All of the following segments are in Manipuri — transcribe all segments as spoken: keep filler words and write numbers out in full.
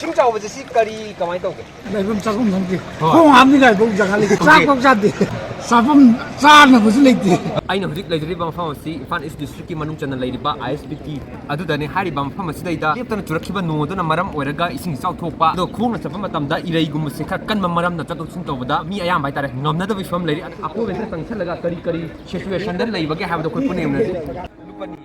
ꯏꯁꯤꯡ ꯆꯥꯎꯕꯁꯦ ꯁꯤ ꯀꯔꯤ, ꯀꯃꯥꯏꯅ ꯇꯧꯒꯦ? ꯂꯩꯐꯝ ꯆꯥꯐꯝ ꯈꯪꯗꯦ꯫ ꯍꯣꯏ꯫ ꯈꯣꯡ ꯍꯥꯝꯅꯤꯡꯉꯥꯏ ꯐꯥꯎ ꯖꯒꯥ ꯂꯩꯇꯦ꯫ ꯆꯥꯛ ꯐꯥꯎ ꯆꯥꯗꯦ꯫ ꯆꯥꯐꯝ ꯆꯥꯅꯕꯁꯨ ꯂꯩꯇꯦ꯫ ꯑꯩꯅ ꯍꯧꯖꯤꯛ ꯂꯩꯖꯔꯤꯕ ꯃꯐꯝ ꯑꯁꯤ ꯏꯝꯐꯥꯜ ꯏꯁ ꯗꯤꯁꯇ꯭ꯔꯤꯛꯀꯤ ꯃꯅꯨꯡ ꯆꯟꯅ ꯂꯩꯔꯤꯕ ꯑꯥꯏ ꯑꯦꯁ ꯕꯤ ꯇꯤ ꯑꯗꯨꯗꯅꯤ꯫ ꯍꯥꯏꯔꯤꯕ ꯃꯐꯝ ꯑꯁꯤꯗꯩꯗ ꯂꯦꯞꯇꯅ ꯆꯨꯔꯛꯈꯤꯕ ꯅꯣꯡ ꯑꯗꯨꯅ ꯃꯔꯝ ꯑꯣꯏꯔꯒ ꯏꯁꯤꯡ ꯏꯆꯥꯎ ꯊꯣꯛꯄ, ꯑꯗꯣ ꯈꯣꯡꯅ ꯆꯠꯄ ꯃꯇꯝꯗ ꯏꯔꯩꯒꯨꯝꯕꯁꯦ ꯈꯔ ꯀꯟꯕ ꯃꯔꯝꯅ ꯆꯠꯊꯣꯛ ꯆꯠꯁꯤꯟ ꯇꯧꯕꯗ ꯃꯤ ꯑꯌꯥꯝꯕ ꯍꯥꯏꯇꯥꯔꯦ ꯉꯝꯅꯗꯕꯒꯤ ꯐꯤꯕꯝ ꯂꯩꯔꯤ꯫ ꯑꯀꯣꯏꯕꯁꯤꯗ ꯆꯪꯁꯤꯜꯂꯒ ꯀꯔꯤ ꯀꯔꯤ ꯁꯤꯆꯨꯋꯦꯁꯟꯗ ꯂꯩꯕꯒꯦ ꯍꯥꯏꯕꯗꯣ ꯑꯩꯈꯣꯏ ꯄꯨꯟꯅ ꯌꯦꯡꯃꯤꯟꯅꯁꯤ꯫ ꯂꯨꯄꯥ ꯑꯅꯤ꯫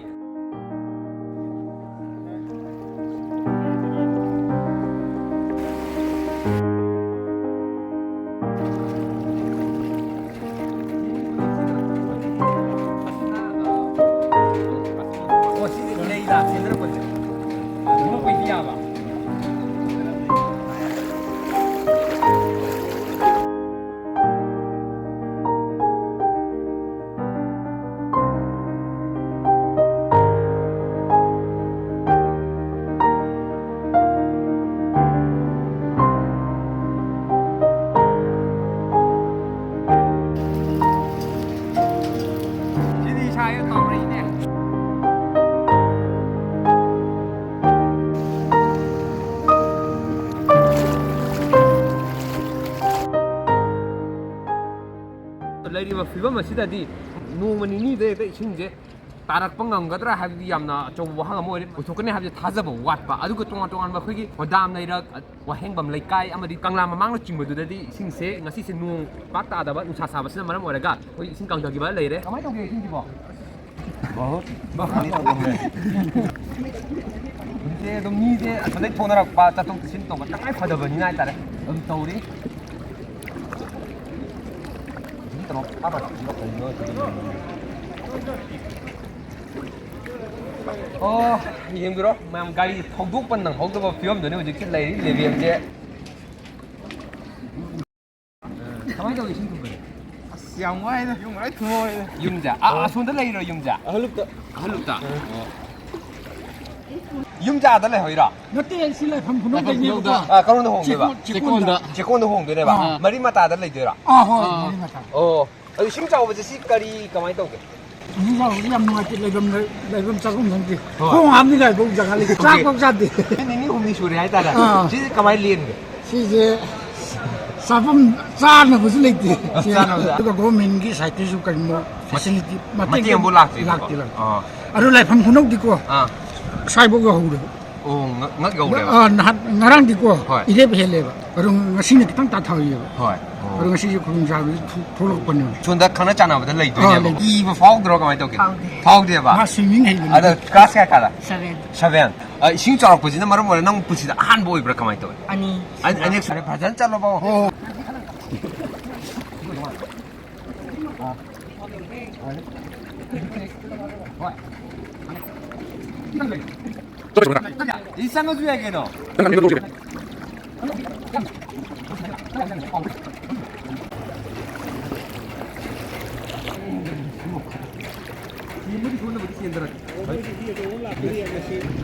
ꯑꯣ, ꯁꯤꯗꯤ ꯏꯔꯩꯗ ꯆꯦꯟꯊꯔꯛꯄꯁꯦ꯫ ꯑꯗꯨꯃꯛ ꯑꯣꯏꯗꯤ ꯌꯥꯕ꯫ ꯁꯤꯗꯤ ꯏꯁꯥ ꯍꯦꯛ ꯇꯧꯔꯛꯏꯅꯦ꯫ ꯂꯩꯔꯤꯕ ꯐꯤꯕꯝ ꯑꯁꯤꯗꯗꯤ ꯅꯣꯡꯃ ꯅꯤꯅꯤꯗ ꯍꯦꯛꯇ ꯏꯁꯤꯡꯁꯦ ꯇꯥꯔꯛꯄ ꯉꯝꯒꯗ꯭ꯔꯥ ꯍꯥꯏꯕꯗꯤ ꯌꯥꯝꯅ ꯑꯆꯧꯕ ꯋꯥꯍꯪ ꯑꯃ ꯑꯣꯏꯔꯦ꯫ ꯑꯣꯏꯊꯣꯛꯀꯅꯤ ꯍꯥꯏꯕꯁꯦ ꯊꯥꯖꯕ ꯋꯥꯠꯄ, ꯑꯗꯨꯒ ꯇꯣꯉꯥꯟ ꯇꯣꯉꯥꯟꯕ ꯑꯩꯈꯣꯏꯒꯤ ꯍꯣꯗꯥꯝ ꯂꯩꯔꯛ, ꯋꯥꯍꯦꯡꯕꯝ ꯂꯩꯀꯥꯏ ꯑꯃꯗꯤ ꯀꯪꯂꯥ ꯃꯃꯥꯡꯅꯆꯤꯡꯕꯗꯨꯗꯗꯤ ꯏꯁꯤꯡꯁꯦ ꯉꯁꯤꯁꯦ ꯅꯣꯡ ꯄꯥꯛ ꯇꯥꯗꯕ, ꯅꯨꯡꯁꯥ ꯁꯥꯕꯁꯤꯅ ꯃꯔꯝ ꯑꯣꯏꯔꯒ ꯑꯩꯈꯣꯏ ꯏꯁꯤꯡ ꯀꯪꯊꯈꯤꯕ ꯂꯩꯔꯦ꯫ ꯀꯃꯥꯏꯅ ꯇꯧꯒꯦ ꯏꯁꯤꯡꯁꯤꯕꯣ? ꯕꯍꯨꯠ ꯄꯥꯅꯤ ꯇꯧꯕ ꯍꯧꯔꯦ꯫ ꯍꯧꯖꯤꯛꯁꯦ ꯑꯗꯨꯝ ꯃꯤꯁꯦ ꯑꯁꯣꯝꯗꯒꯤ ꯊꯣꯛꯅꯔꯛꯄ, ꯆꯠꯊꯣꯛ ꯆꯠꯁꯤꯟ ꯇꯧꯕ ꯇꯉꯥꯏ ꯐꯗꯕꯅꯤꯅ ꯍꯥꯏꯇꯥꯔꯦ, ꯑꯗꯨꯝ ꯇꯧꯔꯤ꯫ ꯑꯣ, ꯌꯦꯡꯕꯤꯔꯣ ꯃꯌꯥꯝ, ꯒꯥꯔꯤ ꯊꯧꯗꯣꯛꯄ ꯅꯪꯍꯧꯗꯕ ꯐꯤꯕꯝꯗꯨꯅꯤ ꯍꯧꯖꯤꯛꯁꯦ ꯂꯩꯔꯤ ꯂꯦꯕꯦꯜꯁꯦ꯫ ꯀꯃꯥꯏꯅ ꯇꯧꯒꯦ ꯏꯁꯤꯡ ꯊꯨꯝꯕꯁꯦ? ꯑꯁ, ꯌꯥꯝ ꯋꯥꯏꯗ꯫ ꯌꯨꯝ ꯂꯣꯏ ꯊꯨꯝꯍꯧꯔꯦꯗ꯫ ꯌꯨꯝꯁꯦ? ꯑꯥ, ꯑꯁꯣꯝꯗ ꯂꯩꯔꯣ ꯌꯨꯝꯁꯦ? ꯑꯍꯜꯂꯨꯞꯇ꯫ ꯑꯍꯜꯂꯨꯞꯇ? ꯑꯥ꯫ ꯑꯣ꯫ ꯌꯨꯝꯁꯦ ꯑꯥꯗ ꯂꯩꯍꯧꯔꯤꯔꯣ? ꯅꯠꯇꯦ, ꯁꯤ ꯂꯥꯏꯐꯝ ꯈꯨꯅꯧꯗꯩꯅꯦꯕꯀꯣ꯫ ꯑꯥ, ꯀꯔꯣꯝꯗ ꯍꯣꯡꯗꯣꯏꯕ? ꯆꯦꯛꯀꯣꯟ-, ꯆꯦꯛꯀꯣꯟꯗ꯫ ꯆꯦꯛꯀꯣꯟꯗ ꯍꯣꯡꯗꯣꯏꯅꯦꯕ? ꯑꯥ꯫ ꯃꯔꯤ ꯃꯇꯥꯗ ꯂꯩꯗꯣꯏꯔꯣ? ꯑꯥ, ꯍꯣꯏ, ꯑꯥ꯫ ꯃꯔꯤ ꯃꯇꯥ꯫ ꯑꯣ, ꯑꯗꯨ ꯏꯁꯤꯡ ꯆꯥꯎꯕꯁꯦ ꯁꯤ ꯀꯔꯤ, ꯀꯃꯥꯏꯅ ꯇꯧꯒꯦ? ꯅꯨꯡꯁꯥꯁꯤ ꯌꯥꯝ ꯅꯨꯡꯉꯥꯏꯇꯦ, ꯂꯩꯐꯝ, ꯂꯩꯐꯝ ꯆꯥꯐꯝ ꯈꯪꯗꯦ꯫ ꯍꯣꯏ꯫ ꯈꯣꯡ ꯍꯥꯝꯅꯤꯡꯉꯥꯏꯐꯥꯎ ꯖꯒꯥ ꯂꯩꯇꯦ, ꯆꯥꯛꯐꯥꯎ ꯆꯥꯗꯦ꯫ ꯅꯨꯃꯤꯠ ꯅꯤꯅꯤ ꯍꯨꯝꯅꯤ ꯁꯨꯔꯦ ꯍꯥꯏꯇꯥꯔꯦ꯫ ꯑꯥ꯫ ꯁꯤꯁꯦ ꯀꯃꯥꯏꯅ ꯂꯦꯟꯒꯦ? ꯁꯤꯁꯦ ꯆꯥꯐꯝ ꯆꯥꯅꯕꯁꯨ ꯂꯩꯇꯦ꯫ ꯆꯥꯅꯕꯁꯨ꯫ ꯑꯗꯨꯒ ꯒꯣꯔꯃꯦꯟꯒꯤ ꯁꯥꯏꯠꯇꯒꯤꯁꯨ ꯀꯔꯤꯒꯨꯝꯕ ꯐꯦꯁꯤꯂꯤꯇꯤ, ꯃꯇꯦꯡ ꯑꯃꯐꯥꯎ ꯂꯥꯛꯇ꯭ꯔꯤꯕꯀꯣ? ꯂꯥꯛꯇꯦ, ꯂꯥꯛꯇꯦ꯫ ꯑꯥ꯫ ꯑꯗꯨ ꯂꯥꯏꯐꯝ ꯈꯨꯅꯧꯗꯤꯀꯣ, ꯑꯥ꯫ ꯁ꯭ꯋꯥꯏꯐꯥꯎ ꯌꯧꯍꯧꯔꯦꯕ꯫ ꯑꯣ, ꯉꯛ, ꯉꯛ ꯌꯧꯔꯦꯕ? ꯑꯥ, ꯅꯍꯥꯟ, ꯉꯔꯥꯡꯗꯤꯀꯣ, ꯍꯣꯏ꯫ ꯏꯔꯦꯞ ꯍꯦꯜꯂꯦꯕ꯫ ꯑꯗꯣ ꯉꯁꯤꯅ ꯈꯤꯇꯪ ꯇꯥꯊꯔꯤꯑꯕ꯫ ꯍꯣꯏ꯫ ꯑꯣ꯫ ꯑꯗꯣ ꯉꯁꯤꯁꯦ ꯈꯨꯗꯣꯡꯆꯥꯕꯁꯦ ꯊꯣꯛ-, ꯊꯣꯛꯂꯛꯄꯅꯦꯕ꯫ ꯁꯣꯝꯗ ꯈꯪꯅ ꯆꯥꯟꯅꯕꯗ ꯂꯩꯗꯣꯏꯅꯦꯕ꯫ ꯑꯥ, ꯂꯩ꯫ ꯀꯤꯕ ꯐꯥꯎꯗ꯭ꯔꯣ? ꯀꯃꯥꯏꯅ ꯇꯧꯒꯦ? ꯐꯥꯎꯗꯦ꯫ ꯐꯥꯎꯗꯦꯕ? ꯃꯥ swimming ꯍꯩꯕꯅꯤ꯫ ꯑꯗ class ꯀꯌꯥ ꯀꯥꯔꯦ? Seven꯫ Seven꯫ ꯑ, ꯏꯁꯤꯡ ꯆꯥꯎꯔꯛꯄꯁꯤꯅ ꯃꯔꯝ ꯑꯣꯏꯔꯒ ꯅꯪ ꯄꯨꯟꯁꯤꯗ ꯑꯍꯥꯟꯕ ꯑꯣꯏꯕ꯭ꯔꯥ? ꯀꯃꯥꯏꯅ ꯇꯧꯋꯤ? ꯑꯅꯤ꯫ ꯑꯅꯤ, ꯑꯅꯤꯔꯛ ꯁꯨꯔꯦ꯫ ꯐꯖꯅ ꯆꯠꯂꯣ, ꯕꯥꯕꯨ꯫ ꯑꯣ꯫ ꯁꯤ ꯆꯪꯉꯁꯨ ꯌꯥꯏ ꯀꯩꯅꯣ꯫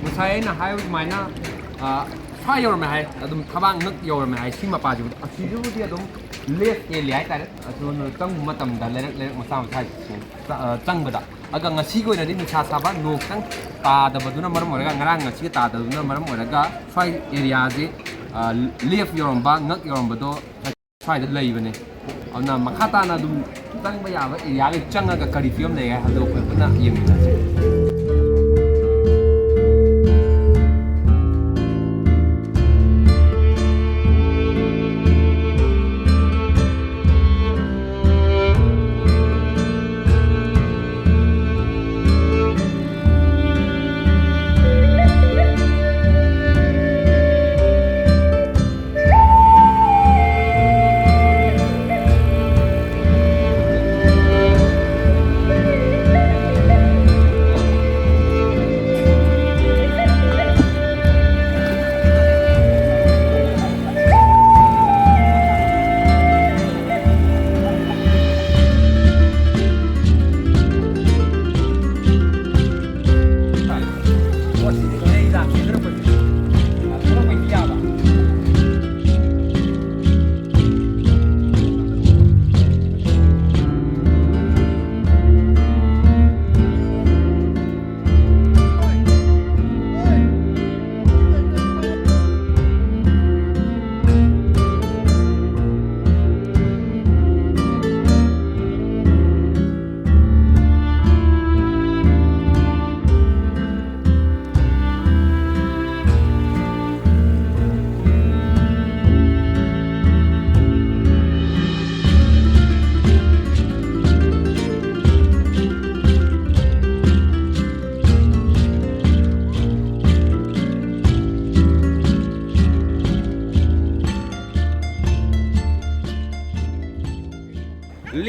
ꯉꯁꯥꯏ ꯑꯩꯅ ꯍꯥꯏꯕ ꯑꯗꯨꯃꯥꯏꯅ, ꯑ, ꯁ꯭ꯋꯥꯏ ꯌꯧꯔꯝꯃꯦ ꯍꯥꯏ, ꯑꯗꯨꯝ ꯊꯕꯥꯛ ꯉꯛ ꯌꯧꯔꯝꯃꯦ ꯍꯥꯏ, ꯁꯤ ꯃꯄꯥꯁꯤꯕꯨꯗꯤ꯫ ꯑꯁꯤꯁꯤꯕꯨꯗꯤ ꯑꯗꯨꯝ lake area ꯍꯥꯏꯇꯥꯔꯦ꯫ ꯑꯗꯨꯅ ꯆꯪꯕ ꯃꯇꯝꯗ ꯂꯩꯔꯛ, ꯂꯩꯔꯛ ꯃꯆꯥ ꯃꯆꯥꯁꯤꯡ ꯆ-, ꯑ, ꯆꯪꯕꯗ꯫ ꯑꯗꯨꯒ ꯉꯁꯤꯒꯤ ꯑꯣꯏꯅꯗꯤ ꯅꯨꯡꯁꯥ ꯁꯥꯕ, ꯅꯣꯡ ꯈꯤꯇꯪ ꯇꯥꯗꯕꯗꯨꯅ ꯃꯔꯝ ꯑꯣꯏꯔꯒ, ꯉꯔꯥꯡ ꯉꯁꯤꯒ ꯇꯥꯗꯕꯗꯨꯅ ꯃꯔꯝ ꯑꯣꯏꯔꯒ ꯁ꯭ꯋꯥꯏ areaꯁꯦ, ꯑ, lake ꯌꯧꯔꯝꯕ, ꯉꯛ ꯌꯧꯔꯝꯕꯗꯣ ꯁ꯭ꯋꯥꯏꯗ ꯂꯩꯕꯅꯦ꯫ ꯑꯗꯨꯅ ꯃꯈꯥ ꯇꯥꯅ ꯑꯗꯨꯝ ꯆꯪꯕ ꯌꯥꯕ areaꯒꯤ ꯆꯪꯉꯒ ꯀꯔꯤ ꯐꯤꯕꯝ ꯂꯩ ꯍꯥꯏꯕꯗꯣ ꯑꯩꯈꯣꯏ ꯄꯨꯟꯅ ꯌꯦꯡꯃꯤꯟꯅꯁꯦ꯫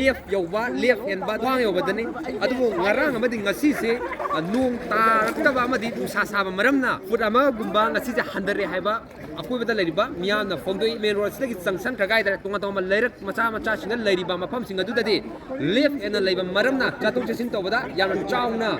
ꯂꯦꯐ ꯌꯧꯕ, ꯂꯦꯐ ꯍꯦꯟꯕ, ꯈ꯭ꯋꯥꯡ ꯌꯧꯕꯗꯅꯤ꯫ ꯑꯗꯨꯕꯨ ꯉꯔꯥꯡ ꯑꯃꯗꯤ ꯉꯁꯤꯁꯦ, ꯑ, ꯅꯣꯡ ꯇꯥꯔꯛꯇꯕ ꯑꯃꯗꯤ ꯅꯨꯡꯁꯥ ꯁꯥꯕ ꯃꯔꯝꯅ ꯐꯨꯠ ꯑꯃꯒꯨꯝꯕ ꯉꯁꯤꯁꯦ ꯍꯟꯊꯔꯦ ꯍꯥꯏꯕ ꯑꯀꯣꯏꯕꯗ ꯂꯩꯔꯤꯕ ꯃꯤꯌꯥꯝꯅ ꯐꯣꯡꯗꯣꯛꯏ꯫ ꯃꯦꯟ ꯔꯣꯗꯁꯤꯗꯒꯤ ꯖꯪꯁꯟ ꯈꯔ ꯀꯥꯏꯗ ꯇꯣꯉꯥꯟ ꯇꯣꯉꯥꯟꯕ ꯂꯩꯔꯛ ꯃꯆꯥ ꯃꯆꯥꯁꯤꯡꯗ ꯂꯩꯔꯤꯕ ꯃꯐꯝꯁꯤꯡ ꯑꯗꯨꯗꯗꯤ ꯂꯦꯐ ꯍꯦꯟꯅ ꯂꯩꯕ ꯃꯔꯝꯅ ꯆꯠꯊꯣꯛ ꯆꯠꯁꯤꯟ ꯇꯧꯕꯗ ꯌꯥꯝꯅ ꯆꯥꯎꯅ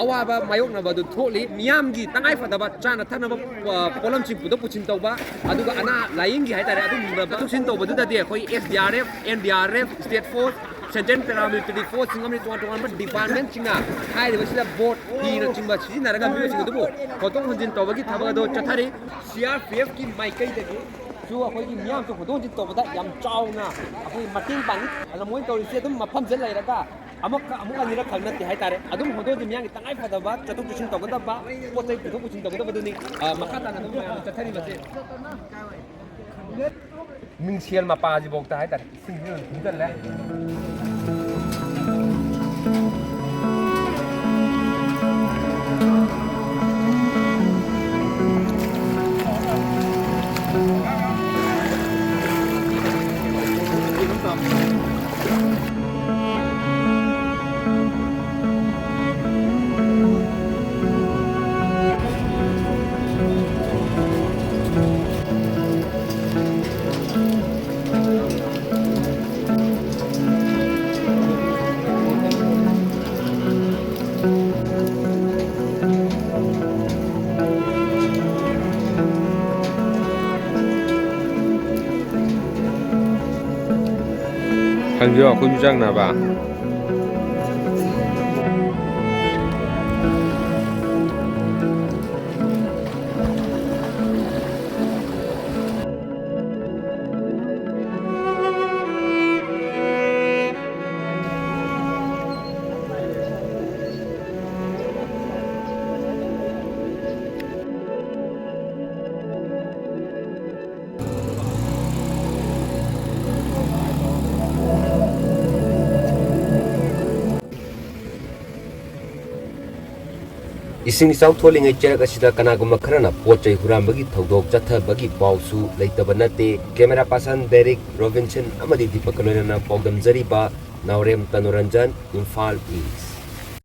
ꯑꯋꯥꯕ ꯃꯥꯌꯣꯛꯅꯕ ꯑꯗꯨ ꯊꯣꯛꯂꯤ꯫ ꯃꯤꯌꯥꯝꯒꯤ ꯇꯉꯥꯏ ꯐꯗꯕ ꯆꯥꯅ ꯊꯛꯅꯕ, ꯑ, ꯄꯣꯠꯂꯝꯁꯤꯡ ꯄꯨꯊꯣꯛ ꯄꯨꯁꯤꯟ ꯇꯧꯕ, ꯑꯗꯨꯒ ꯑꯅꯥ ꯂꯥꯏꯌꯦꯡꯒꯤ ꯍꯥꯏꯇꯥꯔꯦ, ꯑꯗꯨꯒꯨꯝꯕ ꯆꯠꯊꯣꯛ ꯆꯠꯁꯤꯟ ꯇꯧꯕꯗꯨꯗꯗꯤ ꯑꯩꯈꯣꯏ S D R F, N D R F, State Force, Central Paramilitary Forceꯁꯤꯡ ꯑꯃꯗꯤ ꯇꯣꯉꯥꯟ ꯇꯣꯉꯥꯟꯕ departmentꯁꯤꯡꯅ ꯍꯥꯏꯔꯤꯕꯁꯤꯗ ꯕꯣꯠ, ꯍꯤꯅꯆꯤꯡꯕ ꯁꯤꯖꯤꯟꯅꯔꯒ ꯃꯤꯑꯣꯏꯁꯤꯡ ꯑꯗꯨꯕꯨ ꯍꯣꯟꯗꯣꯛ ꯍꯣꯟꯖꯤꯟ ꯇꯧꯕꯒꯤ ꯊꯕꯛ ꯑꯗꯨ ꯆꯠꯊꯔꯤ꯫ C R P Fꯀꯤ ꯃꯥꯏꯀꯩꯗꯒꯤꯁꯨ ꯑꯩꯈꯣꯏꯒꯤ ꯃꯤꯌꯥꯝꯁꯨ ꯍꯣꯟꯗꯣꯛ ꯍꯣꯟꯖꯤꯟ ꯇꯧꯕꯗ ꯌꯥꯝ ꯆꯥꯎꯅ ꯑꯩꯈꯣꯏ ꯃꯇꯦꯡ ꯄꯥꯡꯉꯤ꯫ ꯑꯗꯨꯅ ꯃꯣꯏꯅ ꯇꯧꯔꯤꯁꯦ ꯑꯗꯨꯝ ꯃꯐꯝꯁꯤꯗ ꯂꯩꯔꯒ ꯑꯃꯨꯛꯀ, ꯑꯃꯨꯛ ꯑꯅꯤꯔꯛ ꯈꯛ ꯅꯠꯇꯦ ꯍꯥꯏꯇꯥꯔꯦ, ꯑꯗꯨꯝ ꯍꯣꯟꯗꯣꯛ ꯍꯣꯟꯖꯤꯟ ꯃꯤꯌꯥꯝꯒꯤ ꯇꯉꯥꯏ ꯐꯗꯕ ꯆꯠꯊꯣꯛ ꯆꯠꯁꯤꯟ ꯇꯧꯒꯗꯕ, ꯄꯣꯠ ꯆꯩ ꯄꯨꯊꯣꯛ ꯄꯨꯁꯤꯟ ꯇꯧꯒꯗꯕꯗꯨꯅꯤ, ꯑ, ꯃꯈꯥ ꯇꯥꯅ ꯑꯗꯨꯝ ꯃꯌꯥꯝꯅ ꯆꯠꯊꯔꯤꯕꯁꯦ꯫ ꯃꯤꯡꯁꯦꯜ ꯃꯄꯥꯁꯤꯐꯥꯎꯗ ꯍꯥꯏꯇꯥꯔꯦ, ꯏꯁꯤꯡꯁꯤꯅ ꯊꯨꯝꯖꯤꯜꯂꯦ꯫ ꯈꯪꯕꯤꯌꯣ ꯑꯩꯈꯣꯏ ꯃꯤꯆꯪꯅꯕ꯫ ꯏꯁꯤꯡ ꯏꯆꯥꯎ ꯊꯣꯛꯂꯤꯉꯩ ꯆꯩꯔꯛ ꯑꯁꯤꯗ ꯀꯅꯥꯒꯨꯝꯕ ꯈꯔꯅ ꯄꯣꯠ ꯆꯩ ꯍꯨꯔꯥꯟꯕꯒꯤ ꯊꯧꯗꯣꯛ ꯆꯠꯊꯕꯒꯤ ꯄꯥꯎꯁꯨ ꯂꯩꯇꯕ ꯅꯠꯇꯦ꯫ ꯀꯦꯃꯦꯔꯥ ꯄꯥꯔꯁꯟ ꯗꯦꯔꯤꯛ ꯔꯣꯕꯤꯟꯁꯟ ꯑꯃꯗꯤ ꯗꯤꯄꯛꯀ ꯂꯣꯏꯅꯅ ꯄꯥꯎꯗꯝꯖꯔꯤꯕ ꯅꯥꯎꯔꯦꯝ ꯇꯅꯨꯔꯟꯖꯟ, ꯏꯝꯐꯥꯜ ꯏꯁ꯫